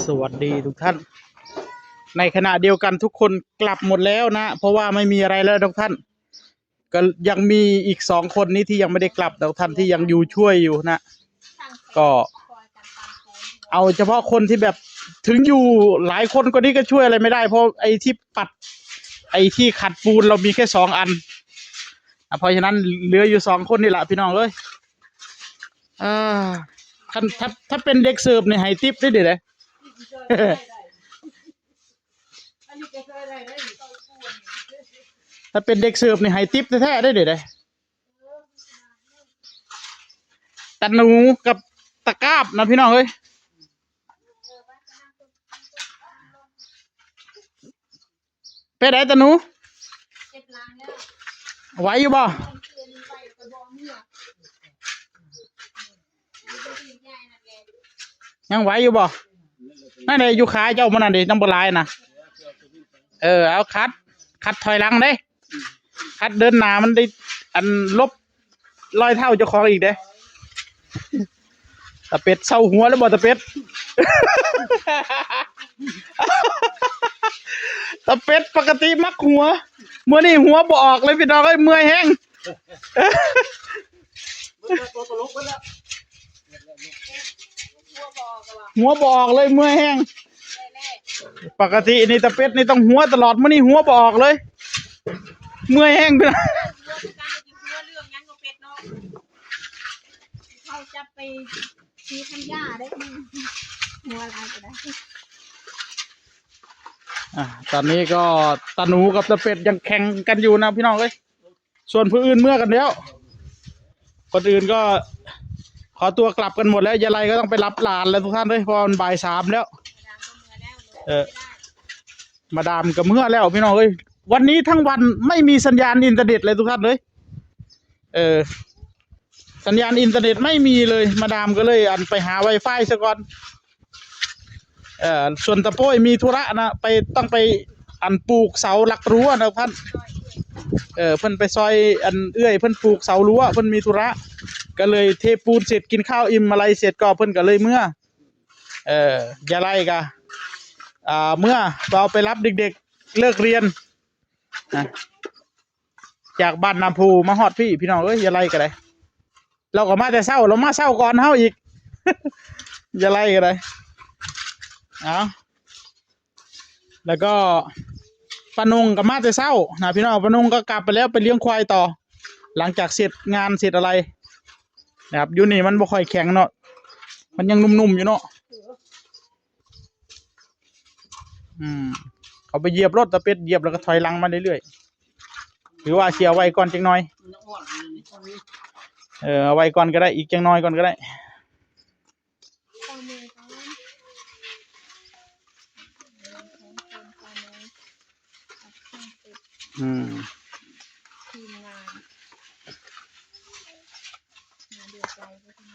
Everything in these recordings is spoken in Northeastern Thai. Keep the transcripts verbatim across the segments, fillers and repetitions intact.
สวัสดีทุกท่าน ในขณะเดียวกันทุกคนกลับหมดแล้วนะ เพราะว่าไม่มีอะไรแล้วทุกท่าน ก็ยังมีอีกสองคนนี้ที่ยังไม่ได้กลับนะทุกท่าน ที่ยังอยู่ช่วยอยู่นะ ก็เอาเฉพาะคนที่แบบถึงอยู่หลายคนก็นี่ก็ช่วยอะไรไม่ได้ เพราะไอ้ที่ปัด ไอ้ที่ขัดปูนเรามีแค่สองอันอ่ะ เพราะฉะนั้นเหลืออยู่สองคนนี่แหละพี่น้องเอ้ย อ่า คัน ถ้า ถ้าเป็นเด็กเสิร์ฟนี่ให้ทิปได้เด้อเด้อ ถ้าเป็นเด็กเสิร์ฟนี่ให้ทิปแท้ๆได้เด้อเด้อ ตะหนูกับตะกร้าบนะพี่น้องเอ้ย เป็นไงตะหนู ไหวอยู่บ่ ยังไหวอยู่บ่ นั่นเลยอยู่ขาเจ้ามันนั่นดิ ต้องบ่หลายนะ เออ เอาขัด ขัดถอยหลังเด้ ขัดเดินหน้ามันได้ อันลบรอยเท้าเจ้าของอีกเด้ ตะเป็ดเซาหัวแล้วบ่ตะเป็ด ตะเป็ดปกติมักหัว มื้อนี้หัวบ่ออกเลยพี่น้องเอ้ย เมื่อยแฮง หัวบ่ออกเลยเมื่อยแฮง ปกตินี่ตะเป็ดนี่ต้องหัวตลอด มื้อนี้หัวบ่ออกเลย เมื่อยแฮงพี่น้อง เขาจับไปซื้อธัญญาได้ หัวอะไรก็ได้ อ่ะ ตอนนี้ก็ตะหนูกับตะเป็ดยังแข่งกันอยู่นะพี่น้องเอ้ย ส่วนผู้อื่นเมื่อกันแล้ว คนอื่นก็ขอตัวกลับกันหมดแล้ว ยายไลก็ต้องไปรับหลานแล้วทุกท่านเอ้ย เพราะมันบ่ายสามแล้ว เออ มาดามก็เมื่อแล้วพี่น้องเอ้ย วันนี้ทั้งวันไม่มีสัญญาณอินเทอร์เน็ตเลยทุกท่านเอ้ย เออ สัญญาณอินเทอร์เน็ตไม่มีเลย มาดามก็เลยอันไปหาไวไฟซะก่อน เอ่อ ส่วนตะโป้ยมีธุระนะ ไป ต้องไปอันปลูกเสาหลักรั้วนะท่าน เออ เพิ่นไปซอยอันเอื้อยเพิ่นปลูกเสารั้ว เพิ่นมีธุระ ก็เลยเทปูนเสร็จกินข้าวอิ่มอะไรเสร็จก็เพิ่นก็เลยเมื่อ เออ ยายไลก็ อ่า เมื่อเราไปรับเด็กๆเลิกเรียนนะ จากบ้านนาภูมาฮอดพี้ พี่น้องเอ้ย ยายไลก็ได้ เราก็มาแต่เช้า เรามาเช้าก่อนเฮาอีก ยายไลก็ได้ เอา แล้วก็ป้านงก็มาแต่เช้านะพี่น้อง ป้านงก็กลับไปแล้ว ไปเลี้ยงควายต่อ หลังจากเสร็จงานเสร็จอะไรนะครับ อยู่นี่มันบ่ค่อยแข็งเนาะ มันยังนุ่มๆอยู่เนาะ อืม เขาไปเหยียบรถตะเป็ด เหยียบแล้วก็ถอยหลังมาเรื่อยๆ หรือว่าสิเอาไว้ก่อนจักหน่อย เออ เอาไว้ก่อนก็ได้ อีกจักหน่อยก่อนก็ได้ อืม ทีมงาน งานเดียวใจก็คือ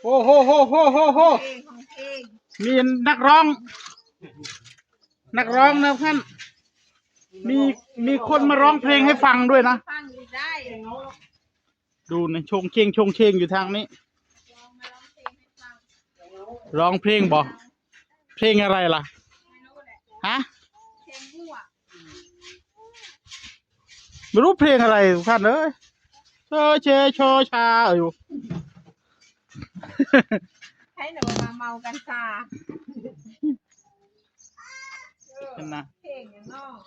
โอ้โหโหโหโหโห เพลงของเพลง มีนักร้อง นักร้องนะท่าน มี มีคนมาร้องเพลงให้ฟังด้วยนะ ฟังอยู่ได้ ดูนะ โชงเชง โชงเชงอยู่ทางนี้ ร้องเพลงบ่ เพลงอะไรล่ะ ฮะ เพลงมั่ว ไม่รู้เพลงอะไรทุกท่านเอ้ย เชอเชอชอชาอยู่ ให้หนูมาเมากัญชา เป็นนะ เพลงอย่างนอก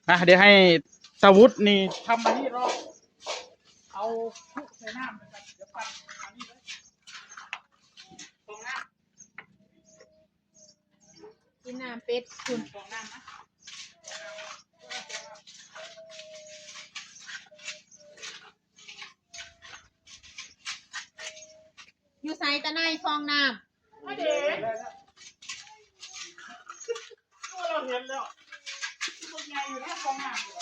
อ่ะ เดี๋ยวให้ตาวุฒินี่ทำอันนี้รอ เอาคุใส่น้ำนะครับ เดี๋ยวปั่นอันนี้เลย ฟองน้ำ กินน้ำเป็ดคุณ ฟองน้ำนะ อยู่ไสตะไนฟองน้ำ มาเด้ ตัวเราเห็นแล้ว ตัวใหญ่อยู่ในฟองน้ำอยู่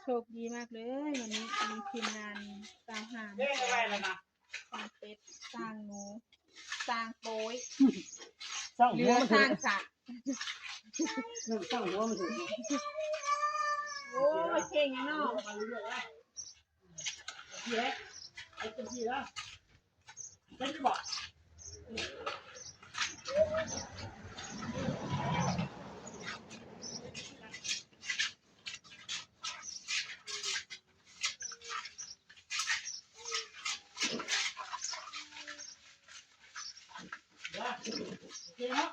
โชคดีมากเลย วันนี้มีทีมงานสาวหาม เอ๊ะ อะไรล่ะนะ มา เป็ด สร้างหนู สร้างโป๊ย สร้างหัวมันเถอะ เหลือสร้างสัตว์ เออ สร้างหัวมันเถอะ โอ้ย เก่งอะเนาะ มาเรื่อยๆนะ เดี๋ยวไอ้เจ้าที่นะ เป็นที่บอก เดี๋ยว โอเคเนาะ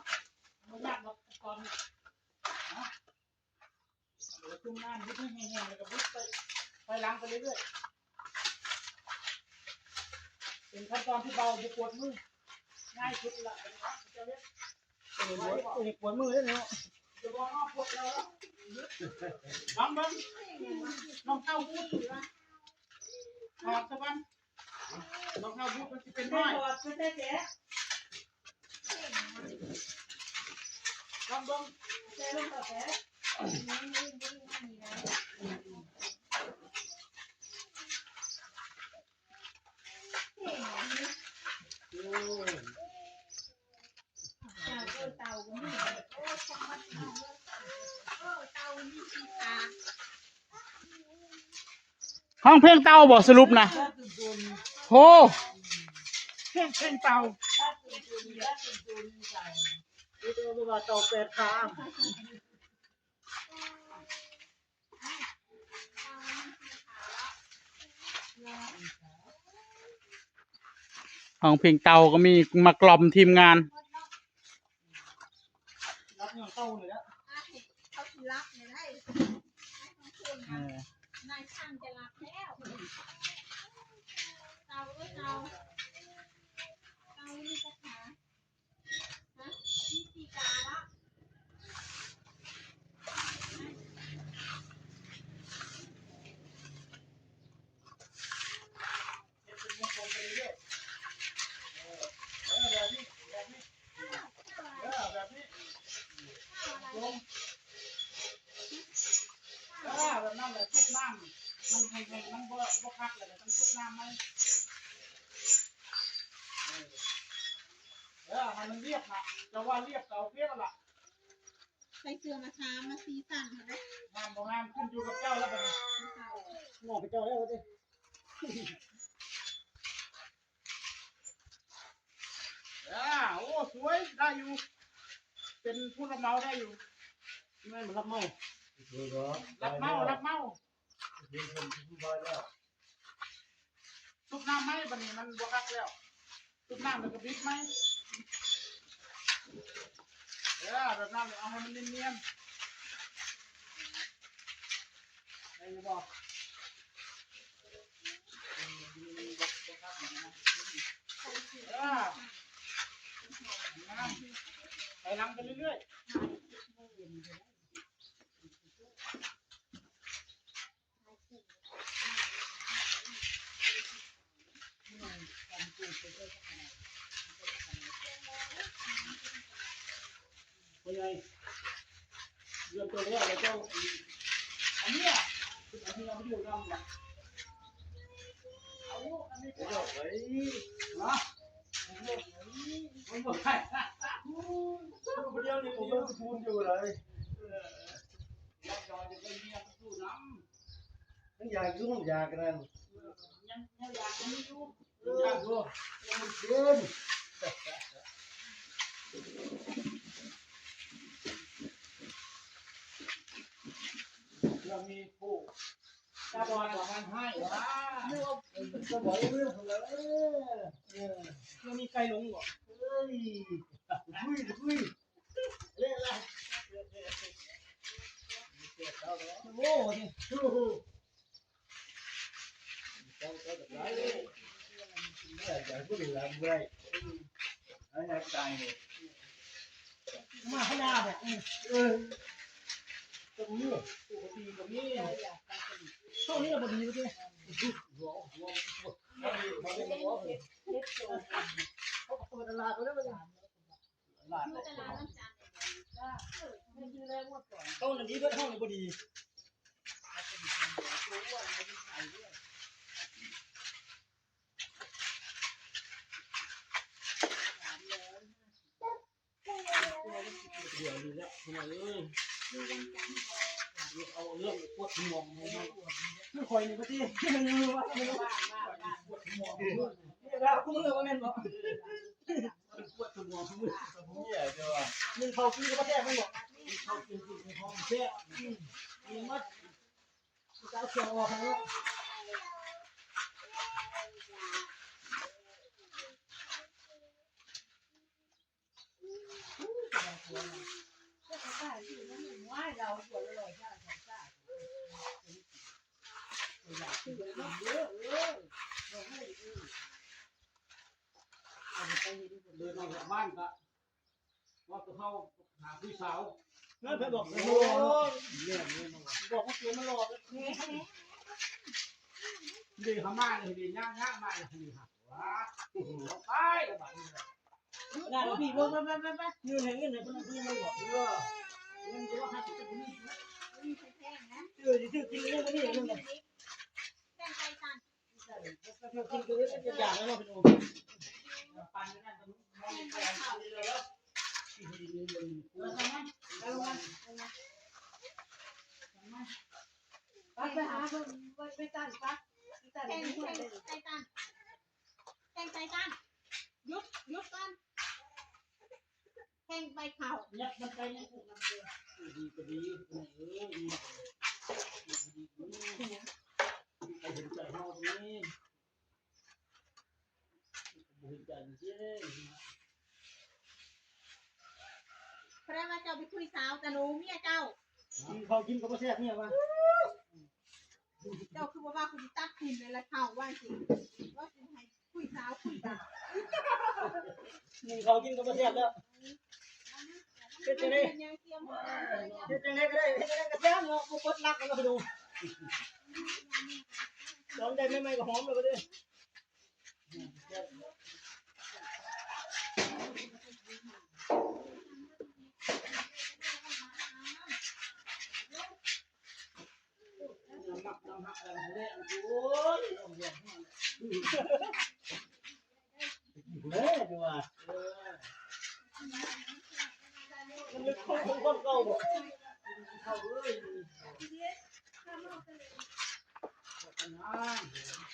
บ่ยากดอก ก่อน เดี๋ยวจุ่มน้ำ บิดให้แห้งๆ แล้วก็บิดไป ถอยหลังไปเรื่อยๆ เป็นขั้นตอนที่เบา บ่ปวดมือ ง่ายสุดละ เดี๋ยวเฮ็ด เออ เออ ปวดมือแล้วเนาะ เดี๋ยวบอกว่าปวดแล้ว ลองเบิ่ง ลองเต้าหู้ ถอดซะก่อน รองเท้าบูทมันสิเป็นน้อย ถอดซะแท้ๆ ลองเบิ่ง ใส่ลงไปแท้ เออ เต่าก็มี โอ้ สองพัน เออ เต่ามีสีขา ฮ้องเพลงเต่าบ่สรุปนะ โห เพลง เพลงเต่า นี่ก็ว่าเต่าแปดขา ฮ้องเพลงเต่าก็มี มากล่อมทีมงาน รับเงินเต้าเลยละ เขาสิรับเนี่ยได้ เออ นายช่างจะรับแล้ว เต่าเอ้ยเต่า เต่ามีคาถา ฮะ มีสีกาละ เฮ็ดเป็นวงกลมไปเรื่อยๆ เออ เออ แบบนี้ แบบนี้ เออ แบบนี้ วงกลม เออ แบบนั้นแหละ ชุบน้ำ มันให้ ให้มันบ่ บ่คัก แล้วก็ต้องชุบน้ำมัน เออ เออ ให้มันเรียบนะ แต่ว่าเรียบก็โอเคแล้วล่ะ ใส่เสื้อมาสาม มาสี่สั้นเห็นไหม งามบ่งามขึ้นอยู่กับเจ้าแล้วบัดนี้ โง่ไปเจ้าแล้วบัดนี้ อ่า โอ้ สวย ได้อยู่ เป็นผู้รับเหมาได้อยู่ แม่นบ่รับเหมา รับเหมา รับเหมา ชุบน้ำไหมบัดนี้มันบ่คักแล้ว ชุบน้ำแล้วก็บิดไหม เออ แบบนั้นเอาให้มันเนียนๆ ได้อยู่บ่ เออ ถอยหลังไปเรื่อยๆ พ่อใหญ่ เรื่องตัวแรกเลยเจ้า อันเนี้ย อันนี้เราไม่ได้ทำหรอก เอาลูกอันนี้ไป เดี๋ยวไว้ นะ มันบอกใคร ลูกเดียวนี่ผมก็พูดอยู่เลย เออ อยากจะไปเรียนสู้น้ำ มันอยากยุ่งอยากนั่น ยัง ยังอยากจะไม่ยุ่ง เออ อยากรู้ ยังมันเกิน เรามีผู้ตาบอดสองอันให้ ว้า เรื่อง ก็บอกเรื่องของเรา เออ เออ ยังมีใครหลงเหรอ เฮ้ย คุย คุย เละละ โอ้โห นี่ โอ้โห มาข้างหน้าแบบนี้ เออ ตรงนี้ ปกติตรงนี้ ช่วงนี้เราพอดีเมื่อกี้ เขาเปิดตลาดไปแล้วเนี่ย ตลาด ต้นอันนี้เพื่อห้องพอดี เ เดี๋ยวนี้แล้วพี่น้องเอ้ย เอาเรื่องปวดหัวมาให้ คือข่อยนี่บ่ติ ว่าว่าว่าว่า ปวดหัว นี่ว่ากูมือว่าแม่นบ่ ปวดหัว เนี่ยเดี๋ยวว่า มันเข้ากินก็บ่แซ่บแม่นบ่ เข้ากินกินของแซ่บ อืม มันมัด จะเอาเสียงออกให้เนาะ เดินออกจากบ้านก็ว่าจะเข้าหาผู้สาว นั่นไปบอก โอ้ เนี่ยเนี่ยมาบอก บอกว่าเตรียมมารอ เดี๋ยวเขามาเลย เดี๋ยวย่างย่างมาเลย เดี๋ยวหาว่า ไปแล้วบัดนี้ นั่นพี่ ไปไปไปไปไป ยืนให้เงินให้เพิ่น เพิ่นมาบอก เออ เงินจะว่าห้าสิบ เออ สิซื้อกินเลย วันนี้ เงิน แบ่งไปกัน เดี๋ยวกินกันเลย จะอยากแล้วเนาะ พี่โอม ปั่นกัน แบ่งไปเขา เออ เอามา เอามา เอามา ไป ไปหาเพิ่น ไป ไปตั้งปัก ไปตั้ง แข่ง แข่ง ไปตั้ง แข่งไปตั้ง หยุด หยุดก่อน แข่งไปเขา ยัดมันไปในคุกมันเลย ดีก็ดี เออ ดีก็ดี ไปเห็นใจเฮาตรงนี้ บ่เห็นใจจริงๆ เพราะว่าเจ้าไปคุยสาวแต่หนูเมียเจ้า กินข้าวกินก็บ่แซ่บเนี่ยว่ะ เจ้าคือบ่ว่าคุณตักกินเลยละเท่าว่าสิ ว่าสิให้คุยสาวคุยบ่าว กินข้าวกินก็บ่แซ่บแล้ว เฮ็ดจังได๋ ยังเตรียม เฮ็ดจังได๋ก็ได้ เฮ็ดจังได๋ก็แซ่บเนาะ บ่ปวดหลักแล้วก็ดู สอนได้ใหม่ๆก็หอมแล้วก็เด้ น้ำหมักน้ำหักอะไรเนี่ย โอ้ย เอาเรื่องให้มัน เออ ดูว่า เออ มันลึกเข้าของคนเก่าบ่ เข้าเลย เข้าไปนะ